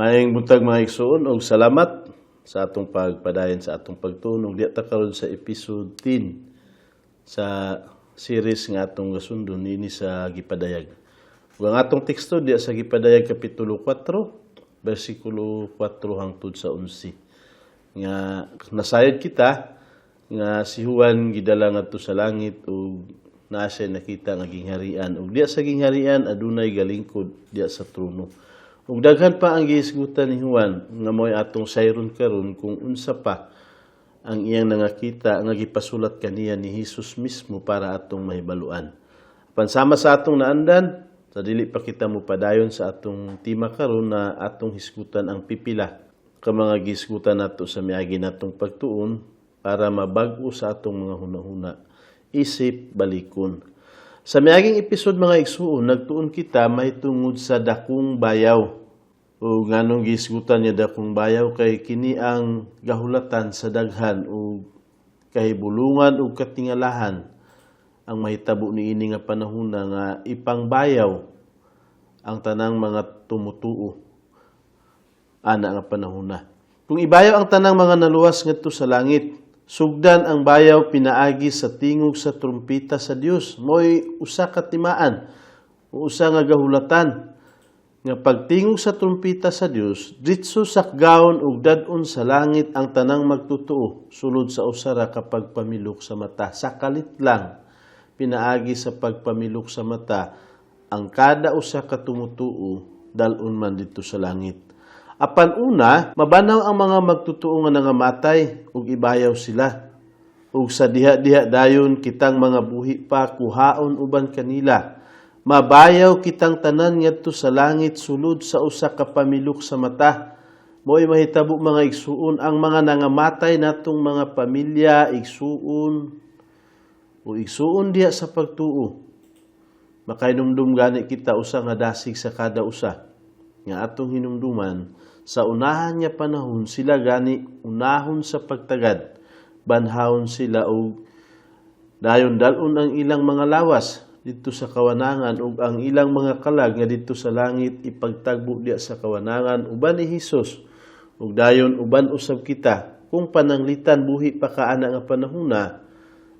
Maayong buntag, mga igsoon, og salamat sa atong pagpadayon sa atong pagtuon ug diha ta karon sa episode 10 sa series nga atong gasundon niini sa Gipadayag. Ug ang atong teksto diha sa Gipadayag kapitulo 4 bersikulo 4 hangtod sa 11 nga nasayod kita nga si Juan gidala ngadto sa langit ug naa siya nakita nga gingharian ug diha sa gingharian adunay galingkod diha sa trono. Ug daghan pa ang gihisgutan ni Juan nga mo'y atong sayron karon kung unsa pa ang iyang nangakita nga gipasulat kaniya ni Hesus mismo para atong mahibaluan. Pansama sa atong naandan, sa dili pa kita mopadayon sa atong tema karon na atong hisgutan ang pipila ka mga gihisgutan nato sa miagi natong pagtuon para mabag-o sa atong mga hunahuna isip balikon. Sa miaging episode, mga igsuon, nagtuon kita mahitungod sa dakong bayaw. O nganong gihisgutan niya dakong bayaw? Kay kini ang gahulatan sa daghan o kahibulungan ug katingalahan ang mahitabo niini nga panahon na nga ipangbayaw ang tanang mga tumutuo ana nga panahon na. Kung ibayaw ang tanang mga naluwas ngadto sa langit, sugdan ang bayaw pinaagi sa tingog sa trumpeta sa Dios. Mo'y usa ka timaan o usa nga gahulatan nga pagtingog sa trumpeta sa Dios, ditso sakgaon ug dad-on sa langit ang tanang magtutuo sulod sa usa ra ka pagpamilok sa mata. Sa kalit lang, pinaagi sa pagpamilok sa mata, ang kada usa ka tumutuo dal-on man didto sa langit. Apan una, mabanaw ang mga magtutuo nga nangamatay ug ibayaw sila. Ug sa diha-diha dayon kitang mga buhi pa kuhaon uban kanila. Mabayaw kitang tanan ngadto sa langit sulod sa usa ka pamilok sa mata. Mo'y mahitabo, mga igsuon, ang mga nangamatay natong mga pamilya, igsuon o igsuon diha sa pagtuo. Makahinumdum gani kita usa nga dasig sa kada usa nga atong hinumduman sa unahan nga panahon. Sila gani unahon sa pagtagad, banhawon sila og dayon dal-on ang ilang mga lawas didto sa kawanangan ug ang ilang mga kalag nga didto sa langit ipagtagbo diha sa kawanangan uban ni Hesus ug dayon uban usab kita kung pananglitan buhi pa ka ana nga panahona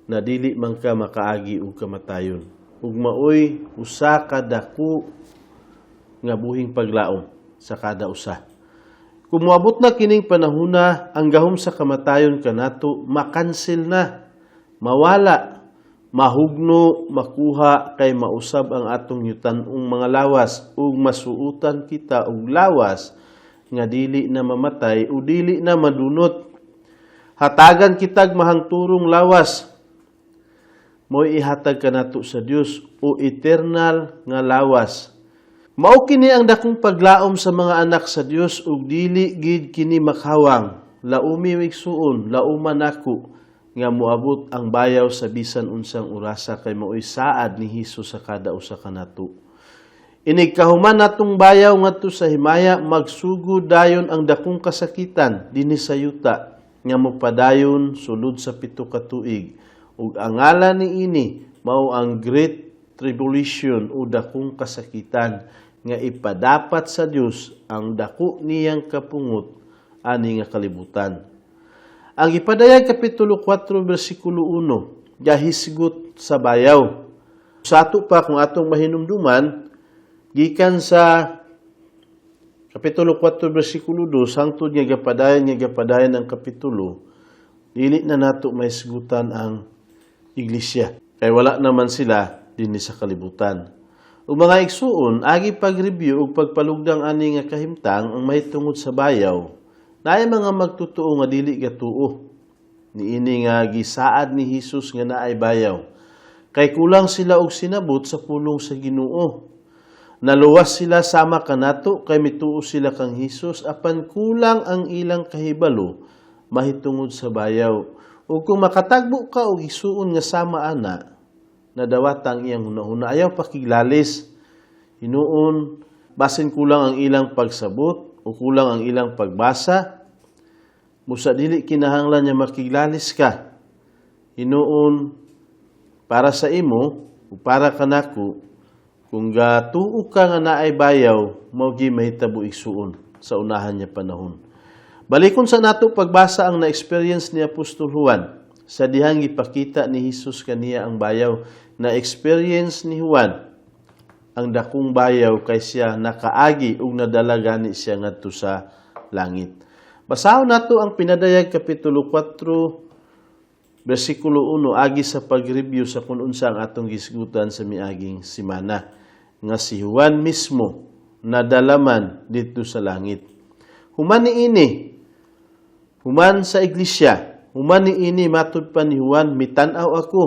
na dili man ka makaagi og kamatayon ug maoy usa ka dako nga buhing paglaom sa kada usa. Kung moabot na kining panahona, ang gahom sa kamatayon kanato makansel na, mawala, mahugno, makuha kay mausab ang atong yutan-ong mga lawas ug masuotan kita og lawas nga dili na mamatay o dili na madunot. Hatagan kitag mahangturong lawas. Mo'y ihatag kanato sa Dios o eternal nga lawas. Mao kini ang dakong paglaom sa mga anak sa Dios ug dili gid kini makahawang. Laumi, igsuon, lauma nako nga moabot ang bayaw sa bisan unsang orasa kay maoy saad ni Hesus sa kada usa kanato. Inig kahuman natong bayaw ngadto sa himaya, magsugod dayon ang dakong kasakitan dinhi sa yuta nga mopadayon sulod sa 7 ka tuig ug ang ngalan niini mao ang Great Tribulation o dakong kasakitan nga ipadapat sa Dios ang dako niyang kapungot ani nga kalibutan. Ang Gipadayag kapitulo 4 bersikulo 1 gahisgot sa bayaw. Sa ato pa, kung atong mahinumduman, gikan sa kapitulo 4 bersikulo 2 hangtod nga gapadayon ang kapitulo, dili na nato mahisgutan ang iglesia kay wala naman sila dinhi sa kalibutan. Ug mga igsuon, agi pag-review ug pagpalugdang ani nga kahimtang ang mahitungod sa bayaw, naay mga magtutuo nga dili gatuo niini nga gisaad ni Hesus nga naay bayaw. Kay kulang sila og sinabot sa pulong sa Ginoo. Naluwas sila sama kanato kay mituo sila kang Hesus, apan kulang ang ilang kahibalo mahitungod sa bayaw. Ug kung makatagbo ka og igsuon nga sama ana, nadawat ang iyang hunahuna, ayaw pakiglalis. Hinuon, basin kulang ang ilang pagsabot o kulang ang ilang pagbasa, busa dili kinahanglan niya makiglalis ka. Hinuon, para sa imo o para kanako, kung gatuo ka nga naay bayaw, mao gi mahitabo, igsuon. Sa unahan niya panahon. Balikon sa nato pagbasa ang na-experience ni Apostol Juan sa dihang gipakita ni Hesus kaniya ang bayaw. Na-experience ni Juan ang dakong bayaw kay siya nakaagi ug nadala gani siya ngadto sa langit. Basahon nato ang Pinadayag kapitulo 4 bersikulo 1 agi sa pag-review sa kung unsa ang atong gisgutan sa miaging simana, nga si Juan mismo nadalaman didto sa langit. Human niini, human sa iglesia, human niini, matud pa ni Juan, mitan-aw ako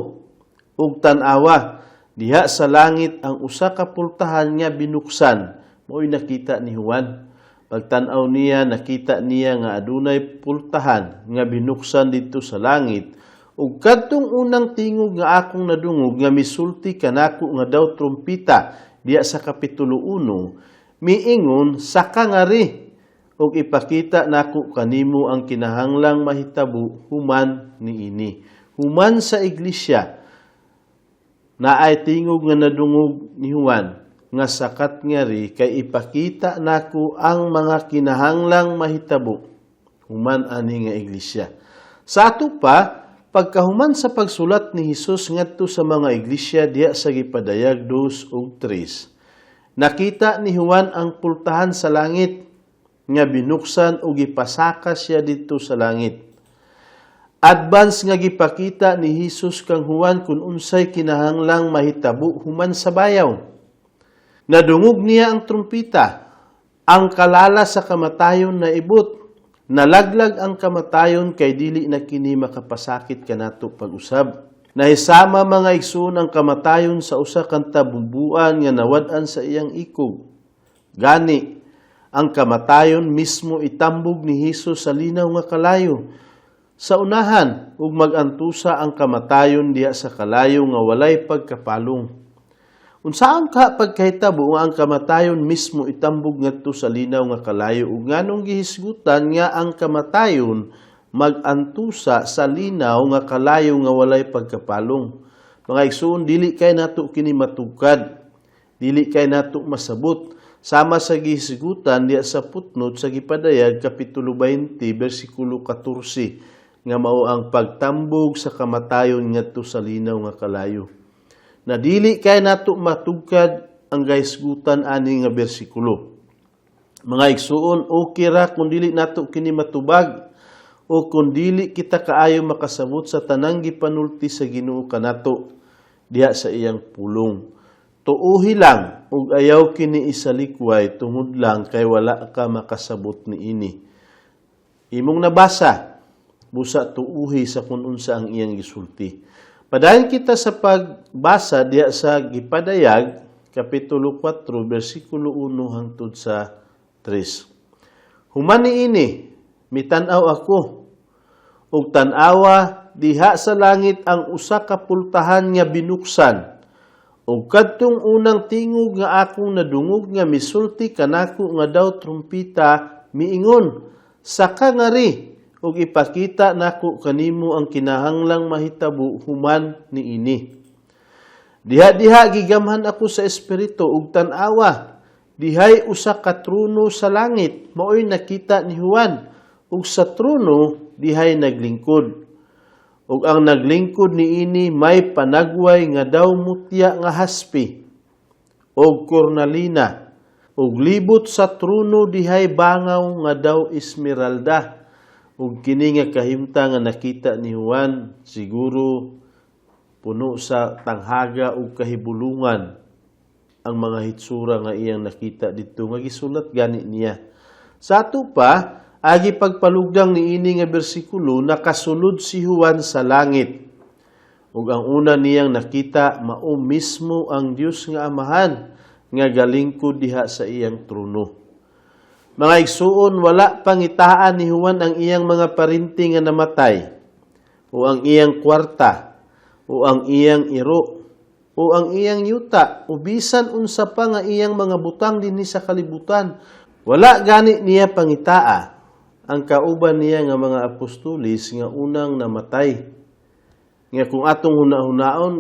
ug tan-awa, diha sa langit ang usa ka pultahan nga binuksan. Mao'y nakita ni Juan. Pagtan-aw niya, nakita niya nga adunay pultahan nga binuksan didto sa langit. Ug kadtong unang tingog nga akong nadungog nga misulti kanako nga daw trumpita diya sa kapitulo 1, miingon, "Saka ngari ug ipakita nako kanimo ang kinahanglang mahitabo human niini." Human sa iglesia, naay tingog nga nadungog ni Juan nga "Sakat ngari kay ipakita nako ang mga kinahanglang mahitabo human ani nga iglesia." Sa ato pa, pagkahuman sa pagsulat ni Hesus ngadto sa mga iglesia diha sa Gipadayag 2 ug 3, nakita ni Juan ang pultahan sa langit nga binuksan ug gipasaka siya didto sa langit. Advance nga gipakita ni Hesus kang Juan kung unsay kinahanglang mahitabo human sa bayaw. Nadungog niya ang trumpita. Ang kalala sa kamatayon naibot. Nalaglag ang kamatayon kay dili na kini makapasakit kanato pag-usab. Nahisama, mga igsoon, ang kamatayon sa usa kang tabubuan nga nawad-an sa iyang ikog. Gani, ang kamatayon mismo itambog ni Hesus sa linaw nga kalayo sa unahan ug mag-antusa ang kamatayon diha sa kalayo nga walay pagkapalong. Unsaon ka pagkahitabo nga ang kamatayon mismo itambog ngadto sa linaw nga kalayo ug nganong gihisgutan nga ang kamatayon mag-antusa sa linaw nga kalayo nga walay pagkapalong? Mga igsoon, dili kay nato kini matugkad. Dili kay nato masabot. Sama sa gihisgutan diha sa footnote sa Gipadayag kapitulo 20 bersikulo 14 nga mao ang pagtambog sa kamatayon ngadto sa linaw nga kalayo. Na dili kay nato matugkad ang gahisgutan ani nga bersikulo. Mga igsuon, okay ra kung dili nato kini matubag o kung dili kita kaayo makasabot sa tanang gipanulti sa Ginoo kanato diha sa iyang pulong. Tuuhi lang ug ayaw kini isalikway tungod lang kay wala ka makasabot niini. Imong nabasa, busa tuuhi sa kung unsa ang iyang gisulti. Padayon kita sa pagbasa diha sa Gipadayag kapitulo 4 bersikulo 1 hangtod sa 3. Human niini, mitan-aw ako ug tan-awa, diha sa langit ang usa ka pultahan nga binuksan. Ug kadtong unang tingog nga akong nadungog nga misulti kanako nga daw trumpita miingon, "Saka ngari ug ipakita nako kanimo ang kinahanglang mahitabo human niini." Diha-diha gigamhan ako sa espiritu ug tan-awa, dihay usa ka trono sa langit. Maoy nakita ni Juan, ug sa trono dihay naglingkod. Ug ang naglingkod niini may panagway nga daw mutya nga haspe og kornalina, ug libot sa trono dihay bangaw nga daw esmeralda. Ug kini nga kahimtang nga nakita ni Juan siguro puno sa tanghaga ug kahibulungan ang mga hitsura nga iyang nakita didto nga gisulat gani niya. Sa ato pa, agi pagpalugdang niini nga bersikulo, nakasulod si Juan sa langit. Ug ang una niyang nakita mao mismo ang Dios nga Amahan nga galingkod diha sa iyang trono. Mga igsuon, wala pangitaan ni Juan ang iyang mga parinti nga namatay, o ang iyang kwarta, o ang iyang iro, o ang iyang yuta, o bisan unsa pa nga iyang mga butang dinhi sa kalibutan. Wala gani niya pangitaa ang kauban niya nga mga apostolis nga unang namatay. Nga kung atong huna-hunaon,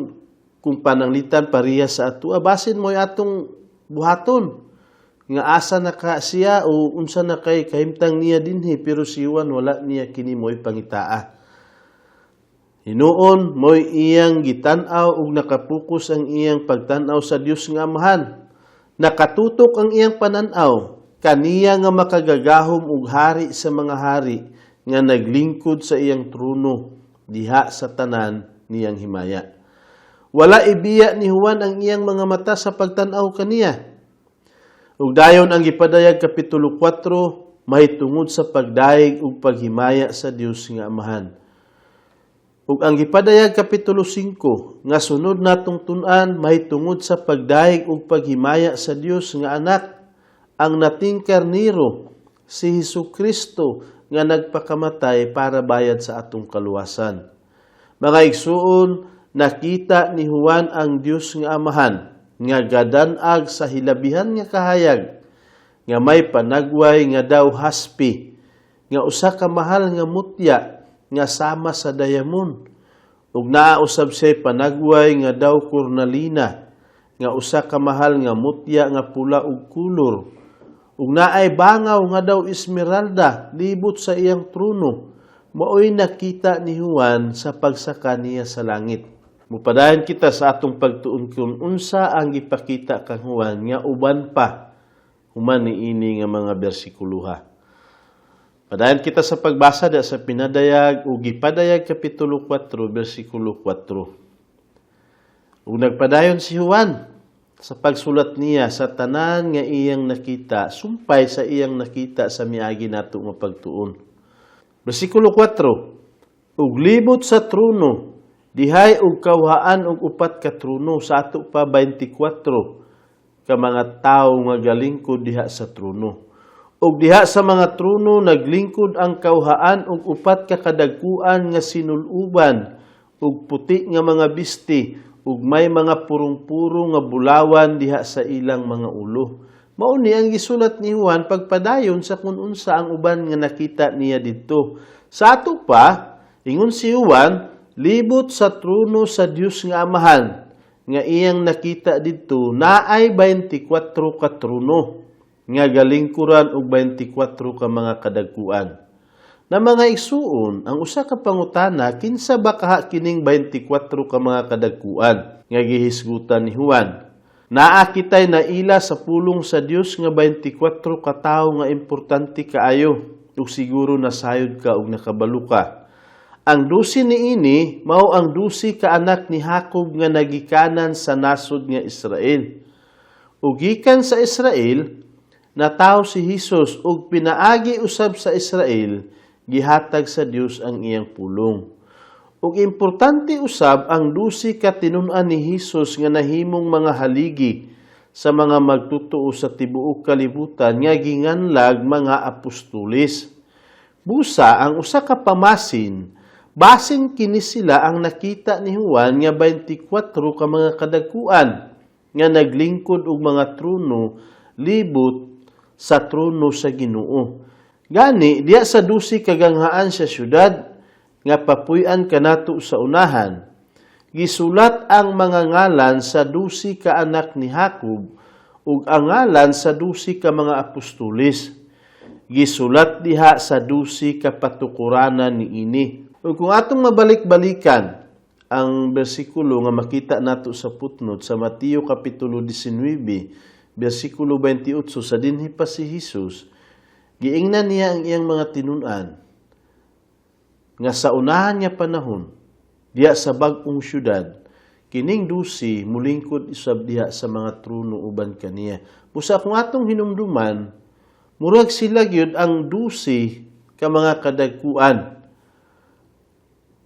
kung pananglitan pareha sa ato, basin mo'y atong buhaton. Nga asa na ka siya o unsa na kay kahimtang niya dinhi, pero si Juan wala niya kini mo'y pangitaa. Hinuon mo'y iyang gitan-aw ug nakapokus ang iyang pagtan-aw sa Dios nga Amahan. Nakatutok ang iyang pananaw kaniya nga makagagahom ug hari sa mga hari nga naglingkod sa iyang trono diha sa tanan niyang himaya. Wala ibiya ni Juan ang iyang mga mata sa pagtan-aw kaniya. Ug dayon ang Gipadayag kapitulo 4 mahitungod sa pagdayeg ug paghimaya sa Dios nga Amahan. Ug ang Gipadayag kapitulo 5 nga sunod natong tun-an mahitungod sa pagdayeg ug paghimaya sa Dios nga Anak, ang nating karniro, si Hesus Kristo nga nagpakamatay para bayad sa atong kaluwasan. Mga igsuon, nakita ni Juan ang Dios nga Amahan nga gadan-ag sa hilabihan nga kahayag nga may panagway nga daw haspi, nga usa ka mahal nga mutya nga sama sa diamond, ug naa usab siya panagway nga daw kornalina, nga usa ka mahal nga mutya nga pula og kolor, ug naay bangaw nga daw esmeralda libot sa iyang trono. Maoy nakita ni Juan sa pagsaka niya sa langit. Mupadayon kita sa atong pagtuon kung unsa ang gipakita kang Juan nga uban pa human niini nga mga bersikuluha. Padayon kita sa pagbasa da sa Pinadayag o Gipadayag kapitulo 4 bersikulo 4. Ug nagpadayon si Juan sa pagsulat niya sa tanan nga iyang nakita, sumpay sa iyang nakita sa miagi nato nga pagtuon. Bersikulo 4. Ug libot sa trono dihay og kawhaan og upat ka trono, sa ato pa 24 ka mga tawo nga galingkod diha sa trono. Ug diha sa mga trono naglingkod ang kawhaan og upat ka kadagkuan nga sinul-uban ug puti nga mga bisti ug may mga purong-puro nga bulawan diha sa ilang mga ulo. Mao ni ang gisulat ni Juan pagpadayon sa kung unsa ang uban nga nakita niya didto. Sa ato pa, ingon si Juan, libot sa trono sa Dios nga Amahan nga iyang nakita didto, naay 24 ka trono nga galingkuran og 24 ka mga kadagkuan. Na mga igsuon, ang usa ka pangutana, kinsa ba kaha kining 24 ka mga kadagkuan nga gihisgutan ni Juan? Naa kitay naila sa pulong sa Dios nga 24 ka tawo nga importante kaayo, ug siguro nasayod ka ug nakabalo ka. Ang 12 niini mao ang 12 ka anak ni Jacob nga nagikanan sa nasod nga Israel. Ug gikan sa Israel natawo si Hesus, ug pinaagi usab sa Israel gihatag sa Dios ang iyang pulong. Ug importante usab ang 12 ka tinun-an ni Hesus nga nahimong mga haligi sa mga magtutuo sa tibuok kalibutan nga ginganlag mga apostoles. Busa ang usa ka pamasin, basin kini sila ang nakita ni Juan nga 24 ka mga kadagkuan nga naglingkod og mga trono libot sa trono sa Ginoo. Gani diya sa 12 kaganghaan sa syudad nga papuy-an kanato sa unahan, gisulat ang mga ngalan sa 12 ka anak ni Jacob ug ang ngalan sa 12 ka mga apostoles. Gisulat diha sa 12 ka patukuranan niini. Ug kung atong mabalik-balikan ang bersikulo nga makita nato sa footnote sa Mateo kapitulo 19 bersikulo 28, sa dinhi pa si Hesus giingnan niya ang iyang mga tinun-an nga sa unahan nga panahon diha sa bag-ong syudad, kining 12 mulingkod usab diha sa mga trono uban kaniya. Busa kung atong hinumduman, murag sila gyud ang 12 ka mga kadagkuan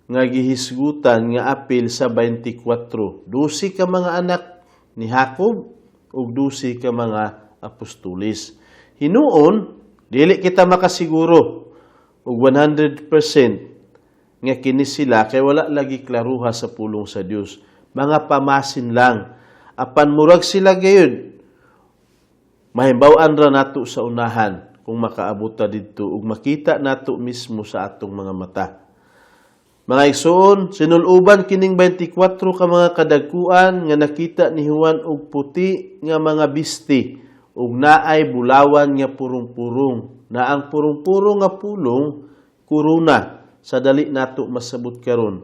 nga gihisgutan nga apil sa 24. 12 ka mga anak ni Jacob ug 12 ka mga apostoles. Hinuon, dili kita makasiguro og 100% nga kini sila kay wala lagi klaruha sa pulong sa Dios. Mga pamasin lang. Apan murag sila gayud. Mahimbaw-an ra nato sa unahan kung makaabot ta didto ug makita nato mismo sa atong mga mata. Mga igsoon, sinuluban kining 24 ka mga kadagkuan nga nakita ni Juan og puti nga mga bisti. Ug naay bulawan nga purong-purong, na ang purong-purong nga pulong korona sa dali nato masabot karon.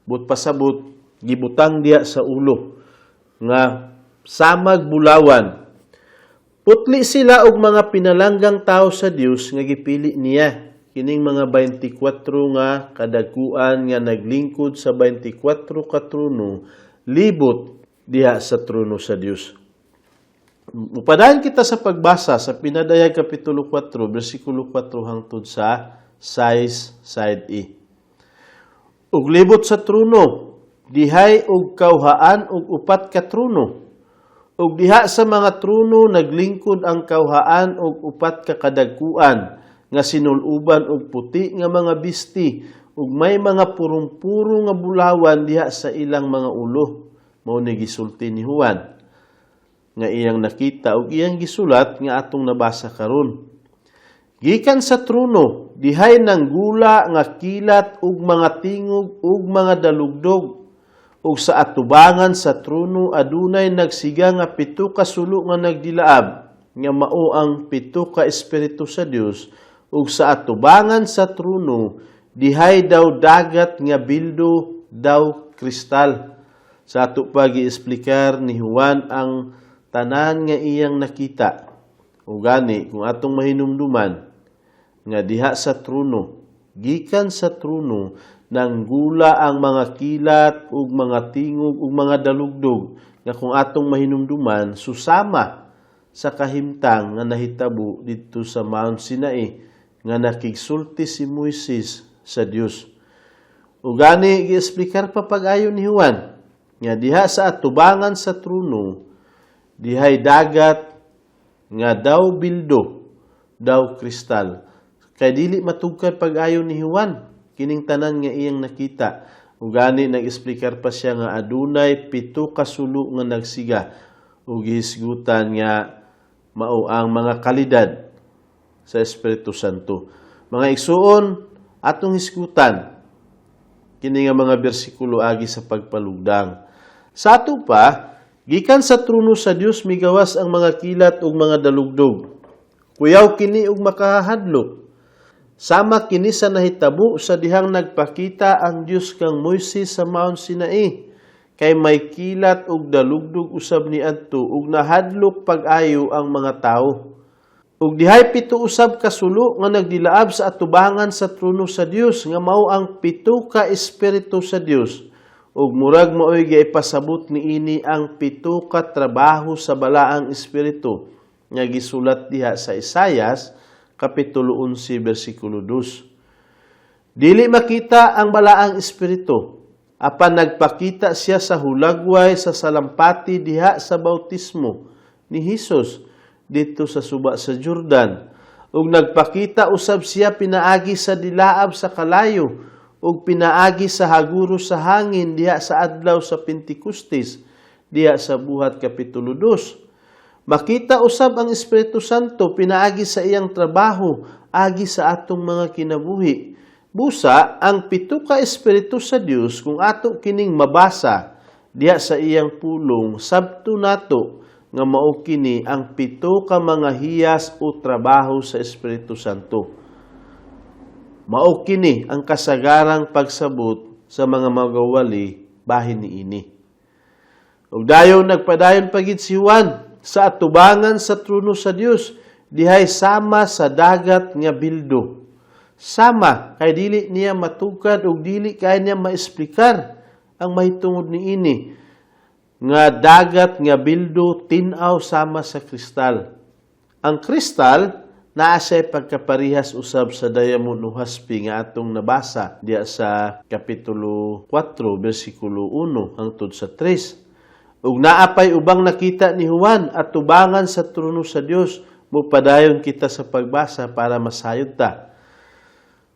But pasabot gibutang diha sa ulo nga samag bulawan. Putli sila og mga pinalanggang tao sa Dios nga gipili niya. Kining mga 24 nga kadaguan nga naglingkod sa 24 ka trono libot diha sa trono sa Dios. Mupadayon kita sa pagbasa sa Pinadayag Kapitulo 4, bersikulo 4 hangtod sa 6 side E. Ug libot sa trono, dihay og kawhaan og upat ka trono. Ug diha sa mga trono naglingkod ang kawhaan og upat ka kadagkuan nga sinul-uban og puti nga mga bisti ug may mga purong-puro nga bulawan diha sa ilang mga ulo. Mao ni gisulti ni Juan nga iyang nakita ug iyang gisulat nga atong nabasa karon. Gikan sa trono, dihay nanggula nga kilat ug mga tingog ug mga dalugdog. Ug sa atubangan sa trono adunay nagsiga nga pito ka sulo nga nagdilaab, nga mao ang pito ka espiritu sa Dios. Ug sa atubangan sa trono dihay daw dagat nga bildo, daw kristal. Sa ato pa giesplikar ni Juan ang tanan nga iyang nakita. Ug gani kung atong mahinumduman nga diha sa trono, gikan sa trono nanggula ang mga kilat ug mga tingog ug mga dalugdog, nga kung atong mahinumduman susama sa kahimtang nga nahitabo didto sa Mount Sinai nga nakigsulti si Moises sa Dios. Ug gani giesplikar pa pag-ayo ni Juan nga diha sa atubangan sa trono dihay dagat nga daw bildo, daw kristal. Kay dili matugkad pag-ayo ni Juan kining tanan nga iyang nakita. Ug gani nag-esplikar pa siya nga adunay pito ka sulo nga nagsiga ug gihisgutan nga mao ang mga kalidad sa Espiritu Santo. Mga igsuon, atong hisgutan kini nga mga bersikulo agi sa pagpalugdang. Sa ato pa, gikan sa trono sa Dios migawas ang mga kilat ug mga dalugdog. Kuyaw kini ug makahadlok. Sama kini sa nahitabo sa dihang nagpakita ang Dios kang Moises sa Mount Sinai. Kay may kilat ug dalugdog usab niadto ug nahadlok pag-ayo ang mga tawo. Ug dihay pito usab ka sulo nga nagdilaab sa atubangan sa trono sa Dios nga mao ang pito ka espiritu sa Dios. Ug murag maoy giipasabot niini ang pito ka trabaho sa balaang espiritu nga gisulat diha sa Isayas kapitulo 11 bersikulo 2. Dili makita ang balaang espiritu, apan nagpakita siya sa hulagway sa salampati diha sa bautismo ni Hesus didto sa suba sa Jordan. Ug nagpakita usab siya pinaagi sa dilaab sa kalayo ug pinaagi sa haguro sa hangin diha sa adlaw sa Pentecostes diha sa Buhat kapitulo 2. Makita usab ang Espiritu Santo pinaagi sa iyang trabaho agi sa atong mga kinabuhi. Busa, ang pito ka espiritu sa Dios, kung ato kining mabasa diha sa iyang pulong, sabto nato nga mao kini ang pito ka mga hiyas o trabaho sa Espiritu Santo. Mao kini ang kasagarang pagsabot sa mga magawali bahin niini. Ug dayon nagpadayon pa gid si Juan sa atubangan sa trono sa Dios dihay sama sa dagat nga bildo. Sama kay dili niya matugkad ug dili kay niya maesplikar ang mahitungod niini nga dagat nga bildo, tin-aw sama sa kristal. Ang kristal naa siya pagkaparihas usab sa diamond o haspi nga atong nabasa diya sa kapitulo 4 bersikulo 1 hangtod sa 3. Ug naa pay ubang nakita ni Juan atubangan sa trono sa Dios. Mupadayon kita sa pagbasa para masayod ta.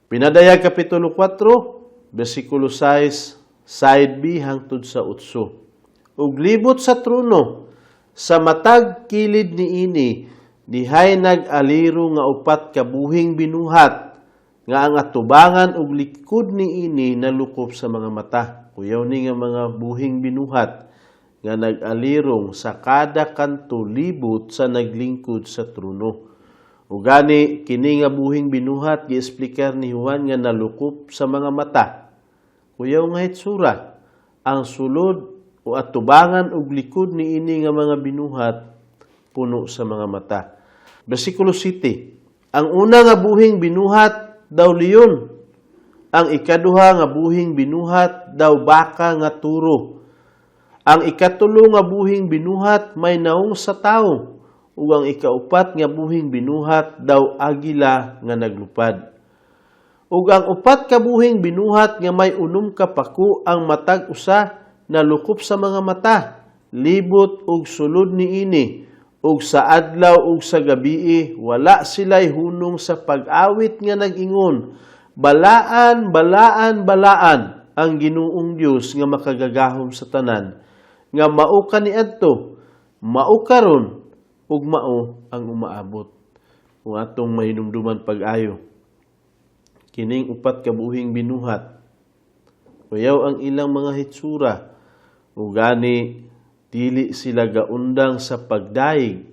Pinadayag kapitulo 4 bersikulo 6 side B hangtod sa 8. Ug libot sa trono sa matag kilid niini dihay nag-aliro nga upat ka buhing binuhat nga ang atubangan ug likod niini nalukop sa mga mata. Kuyaw ni nga mga buhing binuhat nga nag-alirong sa kada kanto libot sa naglingkod sa trono. Ug gani kini nga buhing binuhat giesplikar ni Juan nga nalukop sa mga mata. Kuyaw nga hitsura ang sulod o atubangan og likod niini nga mga binuhat puno sa mga mata. Versikulo 7. Ang una nga buhing binuhat daw leon. Ang ikaduha nga buhing binuhat daw baka nga turo. Ang ikatulo nga buhing binuhat may naong sa tawo. Ug ang ikaupat nga buhing binuhat daw agila nga naglupad. Ug ang upat ka buhing binuhat nga may 6 ka pako ang matag usa nalukop sa mga mata, libot ug sulod niini, ug sa adlaw ug sa gabii wala sila'y hunong sa pag-awit nga nag-ingon, "Balaan, balaan, balaan ang Ginoong Dios nga makagagahom sa tanan, nga mao kaniadto, mao karon, ug mao ang umaabot." Kung atong mahinumduman pag-ayo, kining upat ka buhing binuhat, kuyaw ang ilang mga hitsura, ug gani dili sila gaundang sa pagdayeg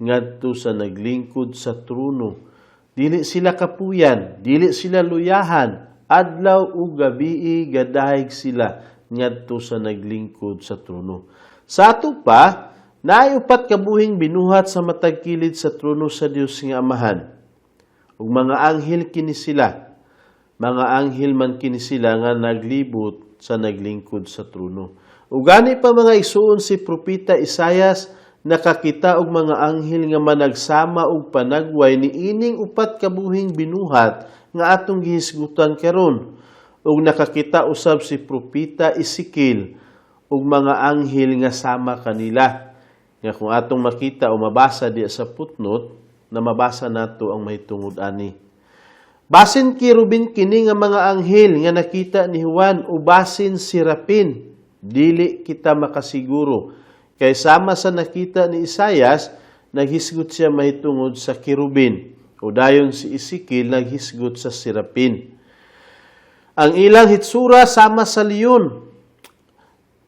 ngadto sa naglingkod sa trono. Dili sila kapuyan, dili sila luyahan, adlaw ug gabii gadayeg sila ngadto sa naglingkod sa trono. Sa ato pa, naay upat ka buhing binuhat sa matag kilid sa trono sa Dios nga Amahan. Ug mga anghel kini sila. Mga anghel man kini sila nga naglibot sa naglingkod sa trono. Ug gani pa, mga igsuon, si Propeta Isayas nakakita og mga anghel nga managsama og panagway ni ining upat ka buhing binuhat nga atong gihisgutan karon. Ug nakakita usab si Propeta Ezekiel og mga anghel nga sama kanila. Nga kung atong makita o mabasa diya sa footnote, na mabasa nato ang mahitungod ani. Basin kerubin kini nga mga anghel nga nakita ni Juan o basin serapin, dili kita makasiguro. Kay sama sa nakita ni Isayas, naghisgot siya mahitungod sa kerubin. O dayon si Ezekiel naghisgot sa serapin. Ang ilang hitsura sama sa leon.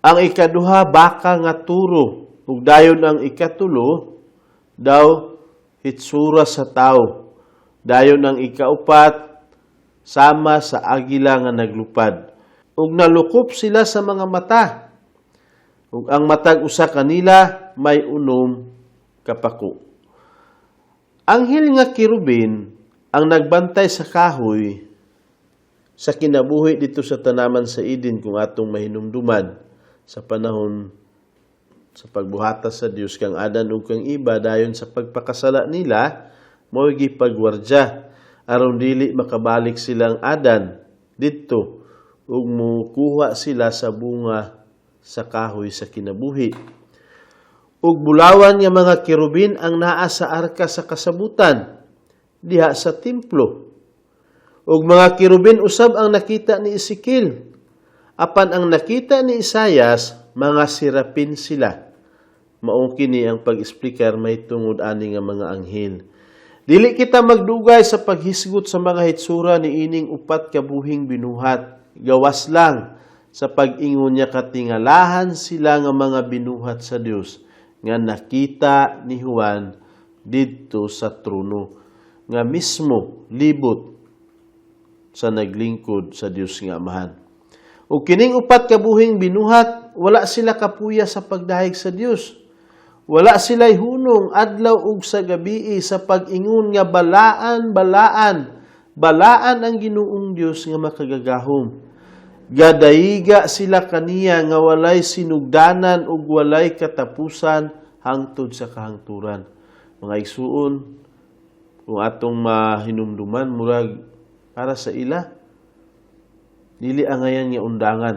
Ang ikaduha, baka nga turo. Ug dayon ang ikatulo daw hitsura sa tao. Dayon ang ikaupat sama sa agila nga naglupad. Ug nalukop sila sa mga mata. Ug ang matag usa kanila may 6 ka pako. Anghel nga kerubin ang nagbantay sa kahoy sa kinabuhi dito sa tanaman sa Eden, kung atong mahinumduman sa panahon sa pagbuhata sa Dios kang Adan ug kang Eva. Dayon sa pagpakasala nila, mao gipagwardya aron dili makabalik silang Adan didto ug mukuha sila sa bunga sa kahoy sa kinabuhi. Ug bulawan nga mga kerubin ang naa sa arka sa kasabutan diha sa templo. Ug mga kerubin usab ang nakita ni Ezekiel. Apan ang nakita ni Isayas, mga serapin sila. Mao kini ang pag-eksplikar mahitungod ani nga mga anghel. Dili kita magdugay sa paghisgot sa mga hitsura ni ining upat ka buhing binuhat. Gawas lang sa pag-ingon niya katingalahan sila nga mga binuhat sa Dios nga nakita ni Juan didto sa trono nga mismo libot sa naglingkod sa Dios nga Amahan. Ug kining upat ka buhing binuhat, wala sila kapuya sa pagdayeg sa Dios. Wala sila'y hunong adlaw ug sa gabii sa pag-ingon nga balaan, balaan, balaan ang Ginoong Dios nga makagagahom. Gadaiga sila kaniya nga walay sinugdanan ug walay katapusan hangtod sa kahangturan. Mga igsuon, kung atong mahinumduman, murag para sa ila, dili angayan nga undangan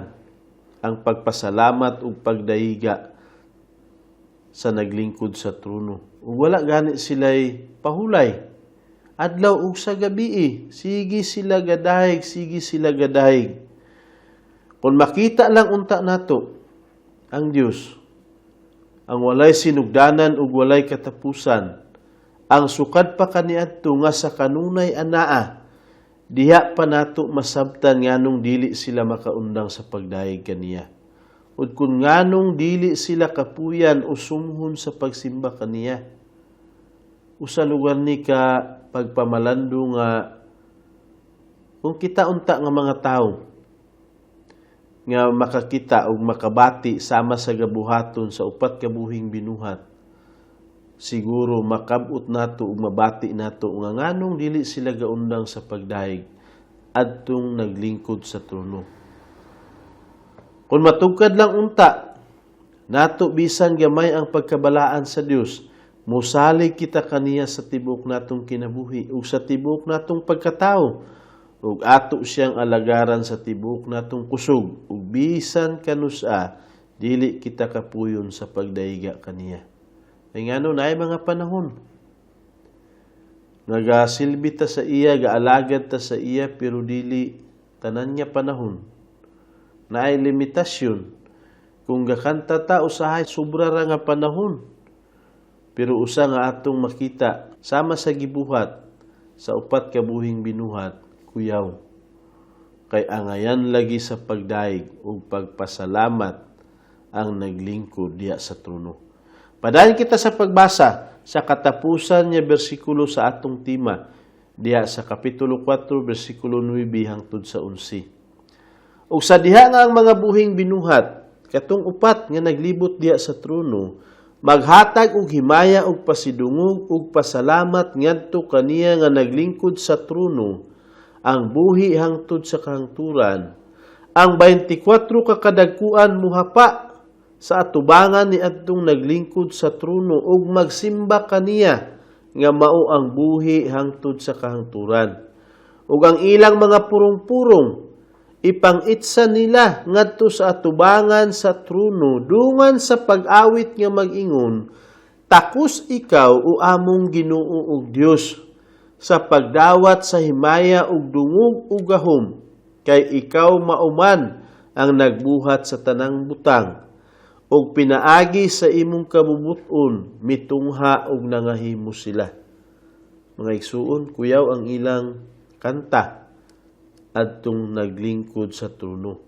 ang pagpasalamat ug pagdaiga sa naglingkod sa trono. Ug wala gani sila'y pahulay. Adlaw ug sa gabii, sige sila gadayeg, sige sila gadayeg. Kung makita lang unta nato ang Dios, ang walay sinugdanan ug walay katapusan, ang sukad pa kaniadto nga sa kanunay anaa, diha pa nato masabtan nganong dili sila makaundang sa pagdayeg kaniya. Ug kung nganong dili sila kapuyan o sumhon sa pagsimba kaniya. Usa lugar ni ka pagpamalando nga kung kita unta nga mga tao nga makakita ug makabati sama sa gabuhaton sa upat ka buhing binuhat, siguro makabot nato ug mabati nato nga nganong dili sila gaundang sa pagdayeg adtong naglingkod sa trono. Kung matugkad lang unta nato bisan gamay ang pagkabalaan sa Dios, mosalig kita kaniya sa tibuok natong kinabuhi ug sa tibuok natong pagkatawo, ug ato siyang alagaran sa tibuok natong kusog, ug bisan kanusa dili kita kapuyon sa pagdayga kaniya. Kay ngano, naay mga panahon nagasilbi ta sa iya, gaalagad ta sa iya, pero dili tanan nga panahon. Naay limitasyon. Kung gakanta ta, usahay sobra ra nga panahon. Pero usa nga atong makita sama sa gibuhat sa upat ka buhing binuhat, kuyaw. Kay angayan lagi sa pagdayeg ug pagpasalamat ang naglingkod diya sa trono. Padayon kita sa pagbasa sa katapusan nga bersikulo sa atong tema diha sa Kapitulo 4, bersikulo 9 hangtod sa 11. Ug sa diha nga ang mga buhing binuhat, katong upat nga naglibot diha sa trono, maghatag og himaya og pasidungog og pasalamat ngadto kaniya nga naglingkod sa trono, ang buhi hangtod sa kahangturan, ang 24 ka kadagkuan muhapa sa atubangan ni adtong naglingkod sa trono ug magsimba kaniya nga mao ang buhi hangtod sa kahangturan. Ug ang ilang mga purong-purong ipang-itsa nila ngadto sa atubangan sa trono dungan sa pag-awit nga mag-ingon, "Takos ikaw, o among Ginoo ug Dios, sa pagdawat sa himaya ug dungog ug gahom, kay ikaw mauman ang nagbuhat sa tanang butang, ug pinaagi sa imong kabubut-on mitungha ug nangahimo sila." Mga igsuon, kuyaw ang ilang kanta adtong naglingkod sa trono.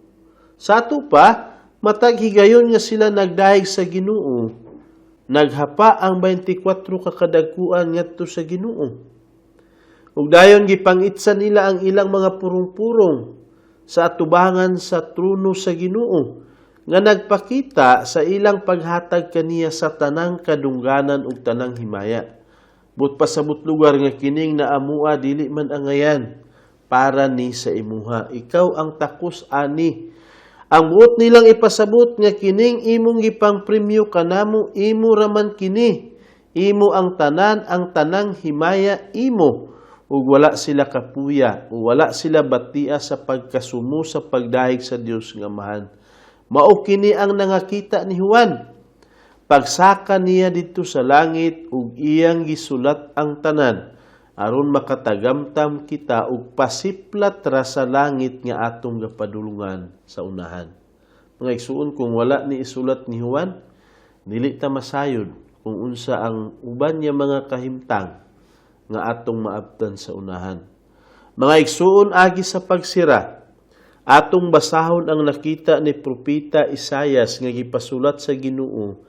Sa ato pa, matag higayon nga sila nagdayeg sa Ginoo, naghapa ang 24 ka kadagkuan ngadto sa Ginoo. Ug dayon gipangitsa nila ang ilang mga purong-purong sa atubangan sa trono sa Ginoo nga nagpakita sa ilang paghatag kaniya sa tanang kadungganan ug tanang himaya. But pasabot lugar nga kining naamua dili man angayan para ni sa imuha. Ikaw ang takos ani. Ang buot nilang ipasabot nga kining imong gipang premyo kanamo, imo raman kini. Imo ang tanan, ang tanang himaya imo. Ug wala sila kapuya, ug wala sila batia sa pagkasumo sa pagdayeg sa Dios nga Amahan. Mao kini ang nangakita ni Juan. Pagsaka niya didto sa langit ug iyang gisulat ang tanan aron makatagamtam kita og pasiplat ra sa langit nga atong gapadulungan sa unahan. Mga igsuon, kung wala ni isulat ni Juan, dili ta masayod kung unsa ang uban niya mga kahimtang nga atong maabtan sa unahan. Mga igsuon, agi sa pagsira, atong basahon ang nakita ni Propeta Isayas nga gipasulat sa Ginoo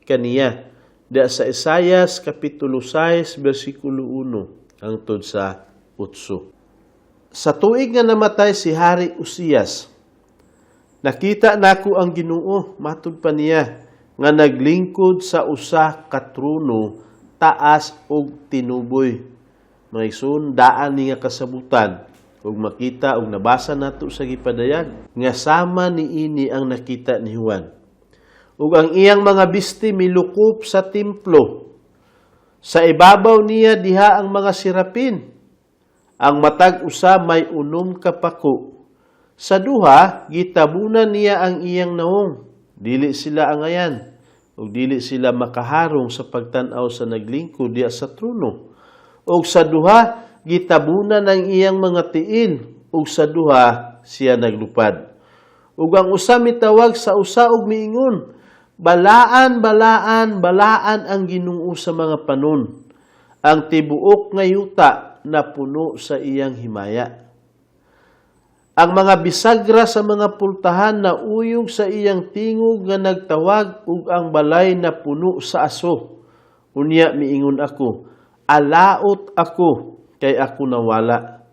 kaniya. Da sa Isayas Kapitulo 6 bersikulo 1 hangtod sa 8. Sa tuig nga namatay si Hari Usiyas, nakita nako ang Ginoo, matud pa niya, nga naglingkod sa usa ka trono taas og tinuboy. Mga igsoon, daan ni nga kasabutan ug makita ug nabasa nato sa gipadayag nga sama niini ang nakita ni Juan. Ug ang iyang mga bisti milukop sa templo. Sa ibabaw niya diha ang mga serapin. Ang matag usa may 6 ka pako. Sa duha gitabunan niya ang iyang nawong. Dili sila angayan ug dili sila makaharong sa pagtan-aw sa naglingkod diha sa trono. Ug sa duha gitabunan ang iyang mga tiil, ug sa duha siya naglupad. Ug ang usa mitawag sa usa ug miingon, "Balaan, balaan, balaan ang Ginoo sa mga panon. Ang tibuok nga yuta napuno sa iyang himaya." Ang mga bisagra sa mga pultahan na uyog sa iyang tingog nga nagtawag ug ang balay na puno sa aso. Unya miingon ako, "Alaot ako kay ako nawala.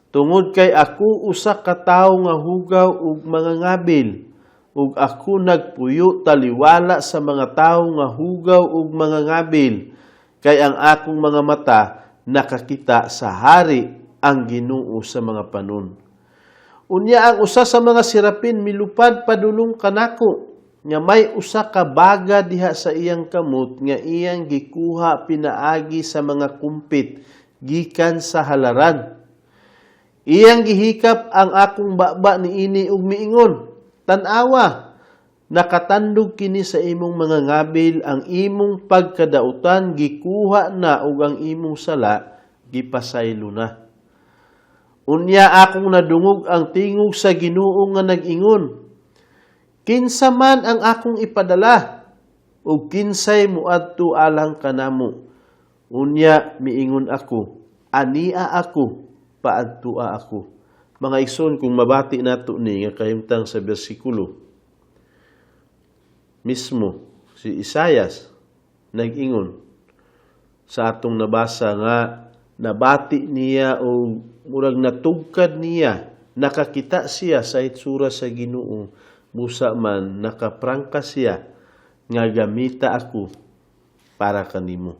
Tungod kay ako usa ka tawo nga hugaw ug mangangabil, ug ako nagpuyo taliwala sa mga tawo nga hugaw ug mangangabil, kay ang akong mga mata nakakita sa Hari, ang Ginoo sa mga panon." Unya ang usa sa mga serapin milupad padulong kanako nga may usa ka baga diha sa iyang kamot nga iyang gikuha pinaagi sa mga kumpit gikan sa halaran. Iyang gihikap ang akong baba niini ug miingon, "Tan-awa, nakatandog kini sa imong mga ngabil, ang imong pagkadautan gikuha na ug ang imong sala gipasaylo na." Unya akong nadungog ang tingog sa Ginoo nga nag-ingon, "Kinsa man ang akong ipadala ug kinsay moadto alang kanamo?" Unya miingon ako, "Ania ako, paadtua ako." Mga igsoon, kung mabati nato ni nga kahimtang sa bersikulo, mismo si Isayas nag-ingon sa atong nabasa nga nabati niya o murag natugkad niya, nakakita siya sa hitsura sa Ginoo, busa man nakaprangka siya nga gamita ako para kanimo.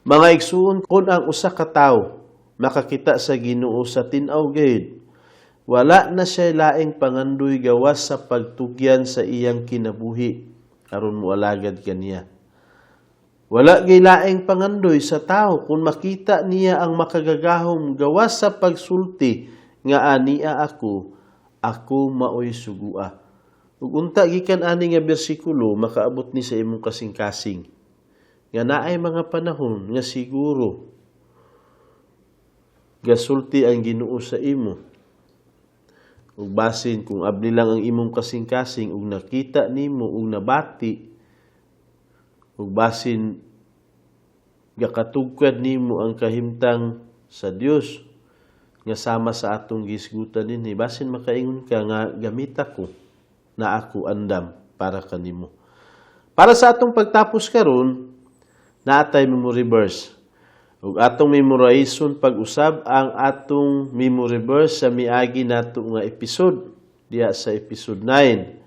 Mga igsuon, kung ang usa ka tawo makakita sa Ginoo sa tin-aw gayud, wala na siya laing pangandoy gawas sa pagtugyan sa iyang kinabuhi aron moalagad kaniya. Wala gay laing pangandoy sa tao kung makita niya ang Makagagahom gawas sa pagsulti nga "Ania ako, ako maoy sugua." Ug unta gikan ani nga bersikulo makaabot ni sa imong kasing-kasing nga naay mga panahon nga siguro gasulti ang Ginoo sa imo, ug basin kung abli lang ang imong kasing-kasing ug nakita nimo ug nabati ug basin gakatugkad nimo ang kahimtang sa Dios nga sama sa atong gisgutan dinhi, basin makaingon ka nga gamita ko na ako andam para kanimo. Para sa atong pagtapos karon, naatay memory verse. Ug atong memorization pag-usab ang atong memory verse sa miagi nato nga episode diha sa episode 9.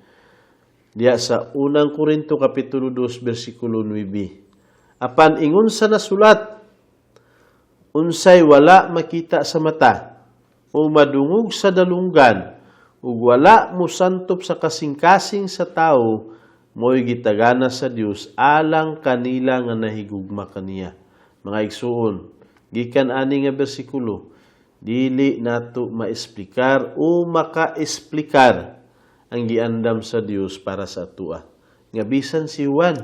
Diha sa Unang Korinto kapitulo 2 bersikulo 9. Apan ingon sa nasulat, unsay wala makita sa mata o madungog sa dalunggan ug wala mosantop sa kasing-kasing sa tawo, mo'y gitagana sa Dios alang kanila nga nahigugma kaniya. Mga igsuon, gikan ani nga bersikulo, dili nato maesplikar o makaesplikar ang giandam sa Dios para sa atua. Nga bisan si Juan,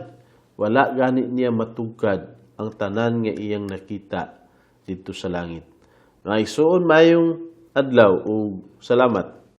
wala gani niya matugkad ang tanan nga iyang nakita didto sa langit. Mga igsuon, maayong adlaw ug salamat.